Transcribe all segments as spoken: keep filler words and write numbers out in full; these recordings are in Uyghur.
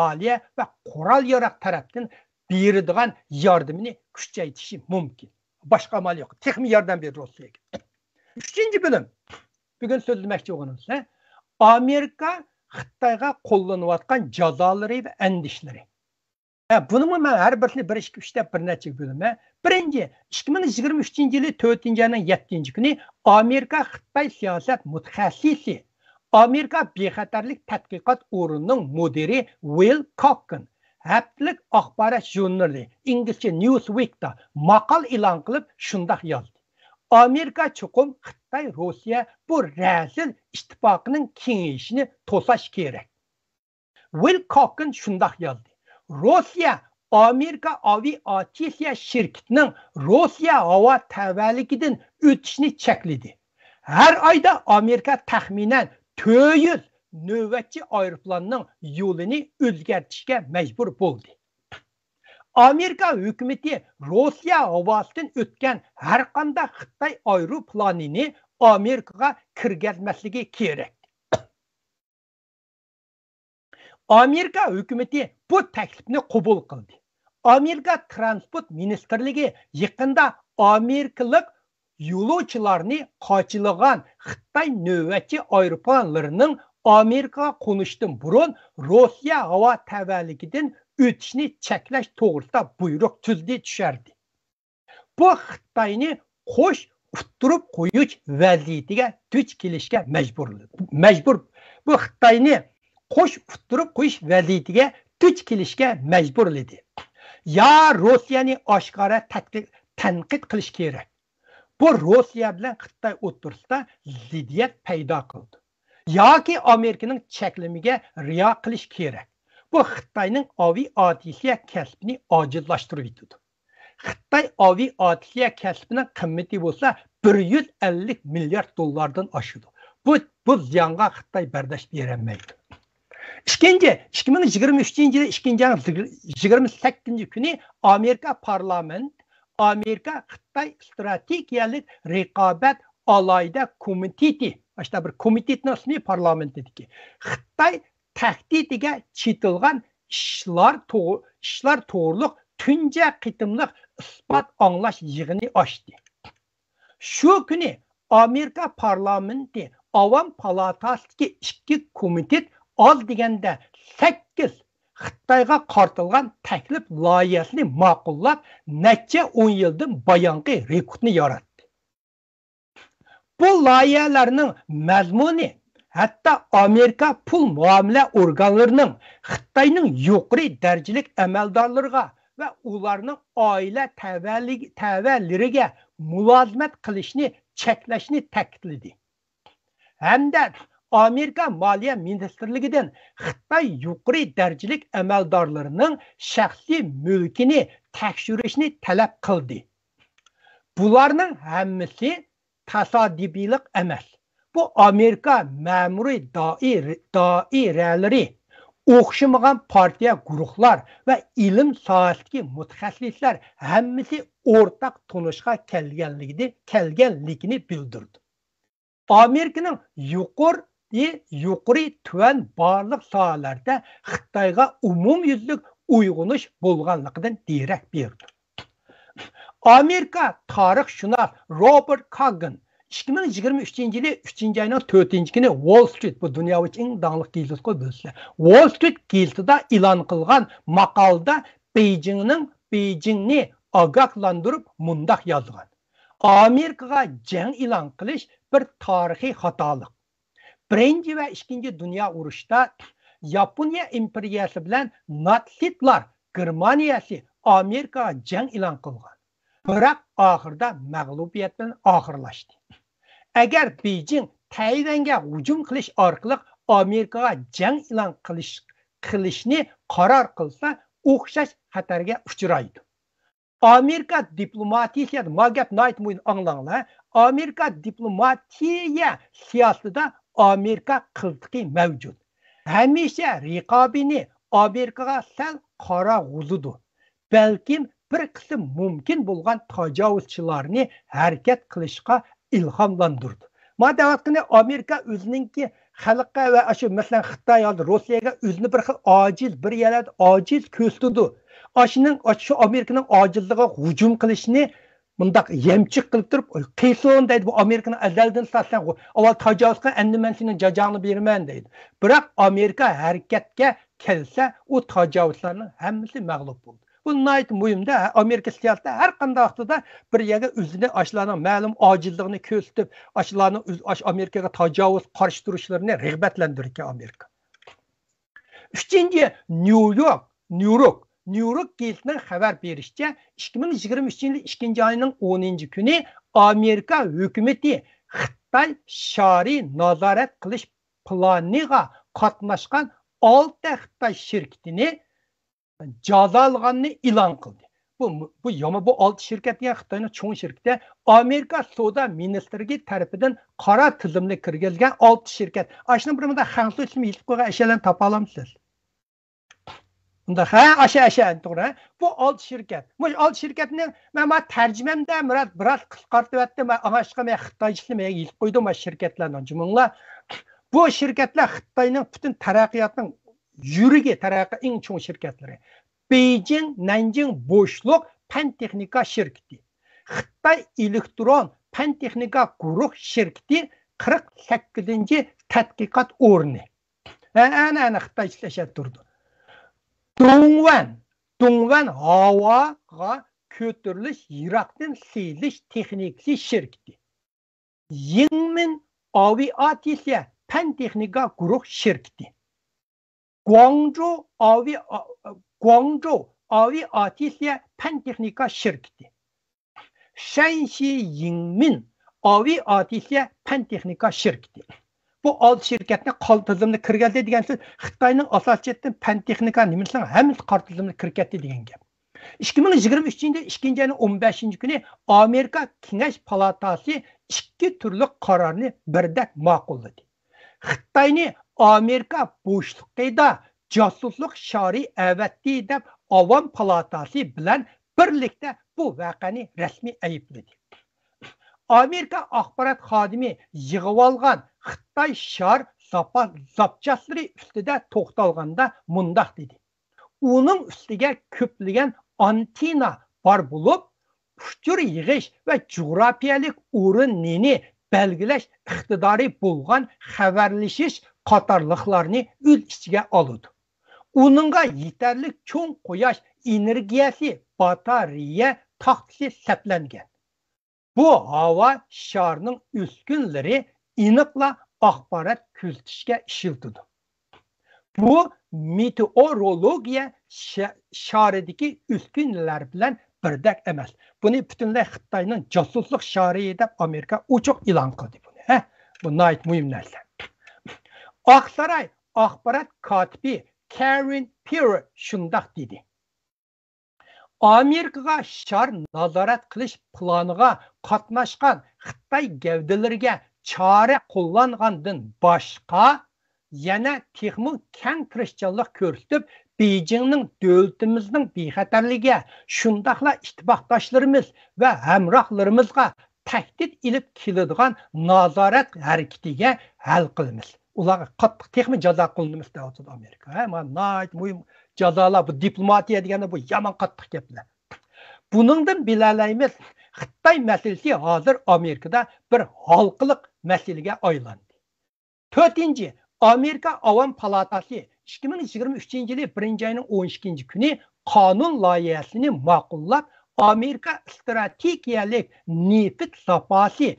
مالىيە ۋە قورال-ياراغ تەرەپتىن بېرىدىغان ياردىمىنى كۈچەيتىشى مۇمكىن. باشقا ئامال يوق. تېخىمۇ ياردەم بېرىدۇ روسىيەگە. ئۈچىنچى بۆلۈم. بۈگۈن سۆزلىمەكچى بولغىنىمىز، ھە؟ ئامېرىكا خىتايغا قوللىنىۋاتقان جازالىرى ۋە ئەندىشىلىرى. ھە، بۇنىمۇ مەن ھەر بىرسىنى بىر، ئىككى، ئۈچ دەپ بىر نەچچىگە بۆلىمەن. بىرىنچى، ئىككى مىڭ يىگىرمە ئۈچىنچى يىلى تۆتىنچى ئاينىڭ يەتتىنچى كۈنى ئامېرىكا خىتاي سىياسەت مۇتەخەسسىسى، ئامېرىكا بىخەتەرلىك تەتقىقات ئورنىنىڭ مۇدىرى ۋىل كوكېن ھەپتىلىك ئاخبارات ژۇرنىلى، ئىنگلىزچە نيۇزۋىكتا ماقالە ئېلان قىلىپ شۇنداق يازدى: «ئامېرىكا چوقۇم خىتاي، روسىيە بۇ رەزىل ئىتتىپاقىنىڭ كېڭىيىشىنى توساش كېرەك.» ۋىل كوكېن شۇنداق يازدى: «روسىيە ئامېرىكا ئاۋىئاتسىيە شىركىتىنىڭ روسىيە ھاۋا تەۋەلىكىدىن ئۆتۈشىنى چەكلىدى. ھەر ئايدا ئامېرىكا تەخمىنەن تۆت يۈز نۆۋەتچى ئايروپىلاننىڭ يولىنى ئۆزگەرتىشكە مەجبۇر بولدى. ئامېرىكا ھۆكۈمىتى روسىيە ھاۋاسىدىن ئۆتكەن ھەرقانداق خىتاي ئايروپىلانىنى ئامېرىكىغا كىرگۈزمەسلىكى كېرەك.» ئامېرىكا ھۆكۈمىتى بۇ تەكلىپنى قوبۇل قىلدى. ئامېرىكا تىرانسپورت مىنىستىرلىكى يېقىندا ئامېرىكىلىق يولۇچىلارنى قاچىلىغان خىتاي نۆۋەتچى ئايروپىلانلىرىنىڭ ئامېرىكىغا قونۇشتىن بۇرۇن روسىيە ھاۋا تەۋەلىكىدىن ئۆتۈشنى چەكلەش توغرىسىدا بۇيرۇق تۈزدى، چۈشەردى. بۇ خىتاينى قوش ئۇتتۇرۇپ قويۇش ۋەزىيىتىگە دۇچ كېلىشكە مەجبۇر، مەجبۇر، بۇ خىتاينى قوش ئۇتتۇرۇپ قويۇش ۋەزىيىتىگە دۇچ كېلىشكە مەجبۇرلىدى. يا روسىيەنى ئاشكارا تەتقىق-، تەنقىد قىلىش كېرەك. بۇ روسىيە بىلەن خىتاي ئوتتۇرىسىدا زىددىيەت پەيدا قىلىدۇ. ياكى ئامېرىكىنىڭ چەكلىمىگە رىئايە قىلىش كېرەك. بۇ خىتاينىڭ ئاۋىئاتسىيە كەسپىنى ئاجىزلاشتۇرۇۋېتىدۇ. خىتاي ئاۋىئاتسىيە كەسپىنىڭ قىممىتى بولسا بىر يۈز ئەللىك مىليارد دوللاردىن ئاشىدۇ. بۇ، بۇ زىيانغا خىتاي بەرداشلىق بېرەلمەيدۇ. ئىككىنچى، ئىككى مىڭ يىگىرمە ئۈچىنچى يىلى ئىككىنچى ئاينىڭ يىگىرمە سەككىزىنچى كۈنى ئامېرىكا پارلامېنت، ئامېرىكا خىتاي ئىستراتېگىيەلىك رىقابەت ئالاھىدە كومىتېتى، ئاشۇنداق بىر كومىتېتنىڭ ئىسمى پارلامېنتتىكى، خىتاي تەھدىتىگە چېتىلغان ئىشلار تو-، ئىشلار توغرۇلۇق تۇنجى قېتىملىق ئىسپات ئاڭلاش يىغىنى ئاچتى. شۇ كۈنى ئامېرىكا پارلامېنتى ئاۋام پالاتاسىدىكى ئىككى كومىتېت ئاز دېگەندە سەككىز خىتايغا قارىتىلغان تەكلىپ لايىھەسىنى ماقۇللاپ، نەچچە ئون يىلدىن بايانقى رېكوردنى ياراتتى. بۇ لايىھەلەرنىڭ مەزمۇنى ھەتتا ئامېرىكا پۇل مۇئامىلە ئورگانلىرىنىڭ خىتاينىڭ يۇقىرى دەرىجىلىك ئەمەلدارلىرىغا ۋە ئۇلارنىڭ ئائىلە تەۋەلىك-، تەۋەلىرىگە مۇلازىمەت قىلىشنى چەكلەشنى تەكىتلىدى. ھەمدە ئامېرىكا مالىيە مىنىستىرلىكىدىن خىتاي يۇقىرى دەرىجىلىك ئەمەلدارلىرىنىڭ شەخسىي مۈلكىنى تەكشۈرۈشنى تەلەپ قىلدى. بۇلارنىڭ ھەممىسى تاسادىپىيلىق ئەمەس. بۇ ئامېرىكا مەمۇرىي دائىر-، دائىرەلىرى، ئوخشىمىغان پارتىيە گۇرۇھلار ۋە ئىلىم ساھەسىدىكى مۇتەخەسسىسلەر ھەممىسى ئورتاق تونۇشقا كەلگەنلىكىنى، كەلگەنلىكىنى بىلدۈردى. ئامېرىكىنىڭ يۇقىرى، يۇقىرى، تۆۋەن بارلىق ساھەلەردە خىتايغا ئومۇميۈزلۈك ئويغىنىش بولغانلىقىدىن دېرەك بېرىدۇ. ئامېرىكا تارىخشۇناس روبېرت كاگېن ئىككى مىڭ يىگىرمە ئۈچىنچى يىلى ئۈچىنچى ئاينىڭ تۆتىنچى كۈنى ۋول سترىت، بۇ دۇنيا بويىچە ئەڭ داڭلىق گېزىتقۇ بىلىسىلەر، ۋول سترىت گېزىتىدا ئېلان قىلغان ماقالىدا بېيجىڭنىڭ، بېيجىڭنى ئاگاھلاندۇرۇپ مۇنداق يازغان: «ئامېرىكىغا جەڭ ئېلان قىلىش بىر تارىخىي خاتالىق.» بىرىنچى ۋە ئىككىنچى دۇنيا ئۇرۇشىدا ياپونىيە ئىمپېرىيەسى بىلەن ناتسىستلار گېرمانىيەسى ئامېرىكىغا جەڭ ئېلان قىلغان. بىراق ئاخىرىدا مەغلۇبىيەت بىلەن ئاخىرلاشتى. ئەگەر بېيجىڭ تەيۋەنگە ھۇجۇم قىلىش ئارقىلىق ئامېرىكىغا جەڭ ئېلان قىلىش، قىلىشنى قارار قىلسا، ئوخشاش خەتەرگە ئۇچرايدۇ. ئامېرىكا دىپلوماتىيە سىياسىتى، ما گەپنى ئېيتمايمەن، ئاڭلاڭلار. ئامېرىكا دىپلوماتىيە سىياسىتىدە ئامېرىكا قىلتىقى مەۋجۇت. ھەمىشە رىقابىنى ئامېرىكىغا سەل قاراغۇزىدۇ. بەلكىم بىر قىسىم مۇمكىن بولغان تاجاۋۇزچىلارنى ھەرىكەت قىلىشقا ئىلھاملاندۇرىدۇ. ما دەۋاتقىنى ئامېرىكا ئۆزىنىڭكى خەلققە ۋە ئاشۇ، مەسىلەن، خىتاي ھازىر روسىيەگە ئۆزىنى بىر خىل ئاجىز، بىر يەردە ئاجىز كۆرسىتىدۇ. ئاشۇنىڭ، شۇ ئامېرىكىنىڭ ئاجىزلىقىغا ھۇجۇم قىلىشنى مۇنداق يەمچۈك قىلىپ تۇرۇپ، قىلسۇن دەيدۇ. بۇ ئامېرىكىنىڭ ئەزەلدىن ساتساڭ، ئاۋۋال تاجاۋۇز قىل، ئەمدى مەن سېنىڭ جاجاڭنى بېرىمەن دەيدۇ. بىراق ئامېرىكا ھەرىكەتكە كەلسە، ئۇ تاجاۋۇزلارنىڭ ھەممىسى مەغلۇپ بولدى. بۇ ناھايىتى مۇھىمدە، ئامېرىكا سىياسىتىدە ھەر قانداق ۋاقىتتا بىر يەرگە ئۆزىنى، ئاشۇلارنىڭ مەلۇم ئاجىزلىقىنى كۆرسىتىپ، ئاشۇلارنىڭ ئۆز-، ئاش-، ئامېرىكىغا تاجاۋۇز، قارشى تۇرۇشلىرىنى رىغبەتلەندۈرىدىكەن ئامېرىكا. ئۈچىنچى، نيۇ يورك، نيۇ يورك، نيۇ يورك گېزىتىنىڭ خەۋەر بېرىشىچە، ئىككى مىڭ يىگىرمە ئۈچىنچى يىل ئىككىنچى ئاينىڭ ئونىنچى كۈنى ئامېرىكا ھۆكۈمىتى خىتاي شارى نازارەت قىلىش پىلانىغا قاتناشقان ئالتە خىتاي شىركىتىنى جازالىغاننى ئېلان قىلدى. بۇ، بۇ يامان، بۇ ئالتە شىركەت دېگەن خىتاينىڭ چوڭ شىركىتى. ئامېرىكا سودا مىنىستىرلىكى تەرىپىدىن قارا تىزىملىككە كىرگۈزۈلگەن ئالتە شىركەت. ئاشۇنىڭ بىر مۇنداق خەنزۇ ئىسمى يېزىپ قويغان ئەشەلەرنى تاپالامسىز؟ ئۇنداق، ھە، ئاشۇ ئەشە، توغرا، ھە؟ بۇ ئالتە شىركەت. مۇشۇ ئالتە شىركەتنى مەن مانا تەرجىمەمدە مۇرات بىراز قىسقارتىۋەتتىم. مەن ئاڭاشقا مەن خىتايچىسىنى مەن يېزىپ قويدۇم، مانا شىركەتلەرنىڭ جۇمۇڭلار. بۇ شىركەتلەر خىتاينىڭ پۈتۈن تەرەققىياتنىڭ يۈرىكى، تەرەققىي ئەڭ چوڭ شىركەتلىرى. بېيجىڭ نەنجىڭ بوشلۇق پەن تېخنىكا شىركىتى، خىتاي ئېلېكترون پەن تېخنىكا گۇرۇھ شىركىتى قىرىق سەككىزىنچى تەتقىقات ئورنى. ھە، ئەنە، ئەنە خىتايچە ئەشەدە تۇرىدۇ. دۇڭۋەن، دۇڭۋەن ھاۋاغا كۆتۈرۈلۈش يىراقتىن سېلىش تېخنىكىسى شىركىتى. يىڭمىن ئاۋىئاتسىيە پەن تېخنىكا گۇرۇھ شىركىتى. گۇاڭجۇ ئاۋىئا-، گۇاڭجۇ ئاۋىئاتسىيە پەن تېخنىكا شىركىتى. شەنشى يىڭمىن ئاۋىئاتسىيە پەن تېخنىكا شىركىتى. بۇ ئالتە شىركەتنى قارا تىزىملىققا كىرگۈزدى دېگەن سۆز، خىتاينىڭ ئاساسىي جەھەتتىن پەن تېخنىكا نېمىسىنىڭ ھەممىسى قارا تىزىملىققا كىرىپ كەتتى دېگەن گەپ. ئىككى مىڭ يىگىرمە ئۈچىنچى يىل ئىككىنچى ئاينىڭ ئون بەشىنچى كۈنى ئامېرىكا كېڭەش پالاتاسى ئىككى تۈرلۈك قارارنى بىردەك ماقۇللىدى. خىتاينى ئامېرىكا بوشلۇقىدا جاسۇسلۇق شارى ئەۋەتتى دەپ ئاۋام پالاتاسى بىلەن بىرلىكتە بۇ ۋەقەنى رەسمىي ئەيىبلىدى. ئامېرىكا ئاخبارات خادىمى يىغىۋالغان خىتاي شار زاپا-، زاپچاسلىرى ئۈستىدە توختالغاندا مۇنداق دېدى: ئۇنىڭ ئۈستىگە كۆپلىگەن ئانتېننا بار بولۇپ، ئۇچۇر يىغىش ۋە جۇغراپىيەلىك ئورنىنى بەلگىلەش ئىقتىدارى بولغان خەۋەرلىشىش قاتارلىقلارنى ئۆز ئىچىگە ئالىدۇ. ئۇنىڭغا يېتەرلىك چوڭ قۇياش ئېنېرگىيەسى باتارېيە تاختىسى سەپلەنگەن. بۇ ھاۋا شارىنىڭ ئۆسكۈنلىرى ئېنىقلا ئاخبارات كۆزىتىشكە ئىشلىتىدۇ. بۇ مېتېئورولوگىيە شە-، شارىدىكى ئۆسكۈنلەر بىلەن بىردەك ئەمەس. بۇنى پۈتۈنلەي خىتاينىڭ جاسۇسلۇق شارى دەپ ئامېرىكا ئوچۇق ئېلان قىلدى بۇنى. ھە؟ بۇ ناھايىتى مۇھىم نەرسە. ئاقساراي ئاخبارات كاتىپى كارىن پىيېر شۇنداق دېدى: ئامېرىكىغا شار نازارەت قىلىش پىلانىغا قاتناشقان خىتاي گەۋدىلىرىگە چارە قوللانغاندىن باشقا، يەنە تېخىمۇ كەڭ تىرىشچانلىق كۆرسىتىپ، بېيجىڭنىڭ دۆلىتىمىزنىڭ بىخەتەرلىكىگە، شۇنداقلا ئىتتىپاقداشلىرىمىز ۋە ھەمراھلىرىمىزغا تەھدىت ئېلىپ كېلىدىغان نازارەت ھەرىكىتىگە ھەل قىلىمىز. ئۇلارغا قاتتىق تېخىمۇ جازا قوللىنىمىز دەۋاتىدۇ ئامېرىكا. ھە، مانا ناھايىتى مۇھىم جازالار، بۇ دىپلوماتىيە دېگەندە بۇ يامان قاتتىق گەپلەر. بۇنىڭدىن بىلەلەيمىز، خىتاي مەسىلىسى ھازىر ئامېرىكىدا بىر ھالقىلىق مەسىلىگە ئايلاندى. تۆتىنچى، ئامېرىكا ئاۋام پالاتاسى ئىككى مىڭ يىگىرمە ئۈچىنچى يىلى بىرىنچى ئاينىڭ ئون ئىككىنچى كۈنى قانۇن لايىھەسىنى ماقۇللاپ، ئامېرىكا ئىستراتېگىيەلىك نېفىت زاپاسى،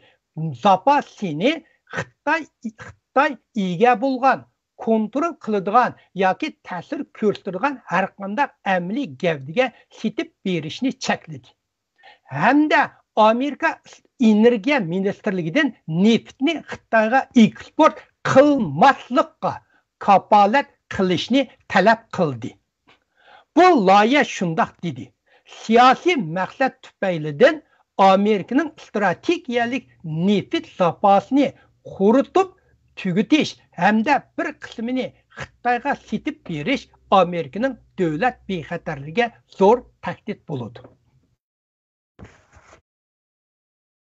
زاپاسىنى خىتاي، خىتاي ئىگە بولغان، كونترول قىلىدىغان ياكى تەسىر كۆرسىتىدىغان ھەرقانداق ئەمەلىي گەۋدىگە سېتىپ بېرىشنى چەكلىدى. ھەمدە ئامېرىكا ئېنېرگىيە مىنىستىرلىكىدىن نېفىتنى خىتايغا ئېكسپورت قىلماسلىققا كاپالەت قىلىشنى تەلەپ قىلدى. بۇ لايىھە شۇنداق دېدى: سىياسىي مەقسەت تۈپەيلىدىن ئامېرىكىنىڭ ئىستراتېگىيەلىك نېفىت زاپاسىنى قۇرۇتۇپ تۈگىتىش ھەمدە بىر قىسمىنى خىتايغا سېتىپ بېرىش ئامېرىكىنىڭ دۆلەت بىخەتەرلىكىگە زور تەھدىت بولىدۇ.